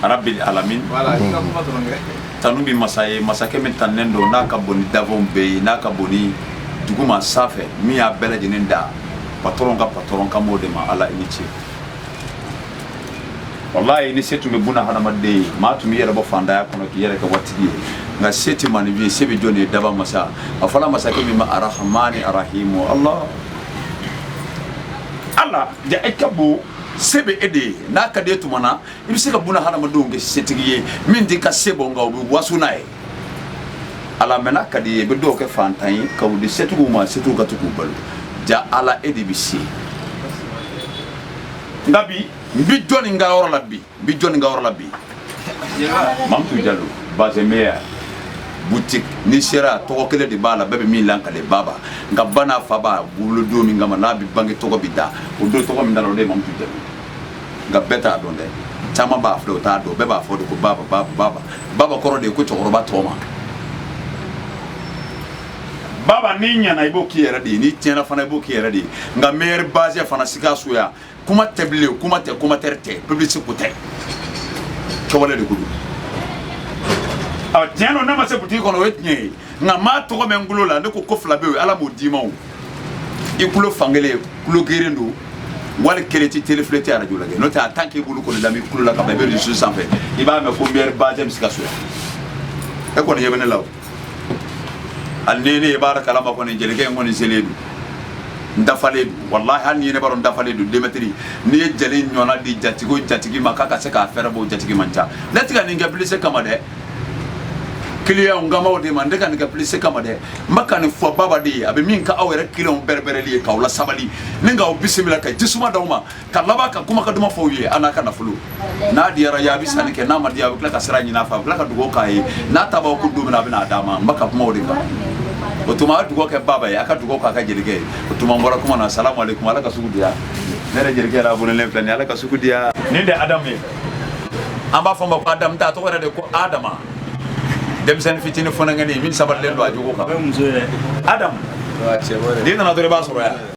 Rabbil alamin. Tanu bi masa ye, masakɛ min tannen don, n'a ka bon ni danfɛnw bɛɛ ye, n'a ka bon ni duguma sanfɛ, min y'a bɛɛ lajɛlen da, patron ka patron kan b'o de ma. Ala, i ni ce. Wallahi, ni se tun bɛ buna hadamaden ye, maa tun b'i yɛrɛ bɔ fantanya kɔnɔ k'i yɛrɛ kɛ waritigi ye. Nka se tɛ maaninfin ye, se bɛ jɔn de ye? Daba masa. A fɔla masakɛ min ma Arahamani Arahimu. Allah, Ala ja, e ka bon, se bɛ e de ye. N'a ka di e tuma na, i bɛ se ka buna hadamadenw kɛ setigi ye min t'i ka se bɔ, nka u bɛ waso n'a ye. Ala, mɛ n'a ka di ye, i bɛ dɔw kɛ fantan ye ka u di setigiw ma, setigiw ka to k'u balo. Ja Ala, e de bɛ se. Nka bi, n bi jɔnni ka yɔrɔ la bi? N bi jɔnni ka yɔrɔ la bi? Mamutu Jalo, bazin meilleur boutique. N'i sera, tɔgɔ kelen de b'a la, bɛɛ bɛ min lankale, baba. Nka ba n'a fa b'a wolo don min kama, n'a bɛ bange, tɔgɔ bɛ da o don. Tɔgɔ min dara, o de ye Mamutu Jalo. Nka bɛɛ t'a dɔn dɛ, caman b'a filɛ, o t'a dɔn. Bɛɛ b'a fɔ de ko baba, baba, baba. Baba kɔrɔ de ye ko cɛkɔrɔba tɔgɔ ma. Baba, n'i ɲɛna, i b'o k'i yɛrɛ de ye, n'i tiɲɛna fana, i b'o k'i yɛrɛ de ye. Nka meilleur bazin fana, Sikaso yan, kuma tɛ bilen, kuma tɛ, commentaire tɛ, publicité ko tɛ, kɛwale de ko don. Tiɲɛ don, ne ma se butigi kɔnɔ, o ye tiɲɛ ye. Nka maa tɔgɔ bɛ n kulo la, ne ko ko fila bɛ yen, Ala m'o d'i ma. O i kulo fankelen kulo geren don, wali kelen ti télé filɛ, tɛ arajo lajɛ. N'o tɛ, en tant que i bolo kɔni da i kulo la ka ban, i bɛ réseau sanfɛ, i b'a mɛn ko meilleur bazin bɛ Sikaso yan. E kɔni ɲɛ bɛ ne la o. Hali ni ne ye baara kalama kɔni, jelikɛ in kɔni selen don, n dafalen don. Walahi, hali ni ye ne b'a dɔn n dafalen don. Démètre, n'i ye jeli ɲɔgɔnna di jatigi o jatigi ma, k'a ka se k'a fɛrɛ bɔ, jatigi man ca. Ne tɛ ka nin kɛ publicité kama dɛ, client n kamaw de ma. N tɛ ka nin kɛ publicité kama dɛ, n bɛ ka nin fɔ baba de ye. A bɛ min ka aw yɛrɛ client bɛrɛbɛrɛli ye, k'aw la sabali ni k'aw bisimila, ka jisuma d'aw ma, ka laban ka kuma ka duman fɔ aw ye. A n'a ka nafolo, n'a diyara ye, a bɛ sanni kɛ, n'a ma diya, a bɛ tila ka sira ɲini a fɛ, a bɛ tila ka dugawu k'a ye. N'a ta b'aw kun don min na, a bɛ n'a d'a ma. N bɛ ka kuma o de kan. O tuma, a ye dugawu kɛ baba ye, a ka dugawu k'a ka jelikɛ ye. O tuma, n bɔra kuma na. Salamu aleykum, Ala ka sugu diya. Ne yɛrɛ jelikɛ yɛrɛ abonné filɛ nin ye. Ala ka sugu diya. Nin de Adamu ye, an b'a fɔ ma ko Adamu ta, a tɔgɔ yɛrɛ de ko Adama, denmisɛnnin fitinin funankɛnin min sabalilen don a jogo kan. Adamu, n'i nana dɔrɔn, i b'a sɔrɔ yan.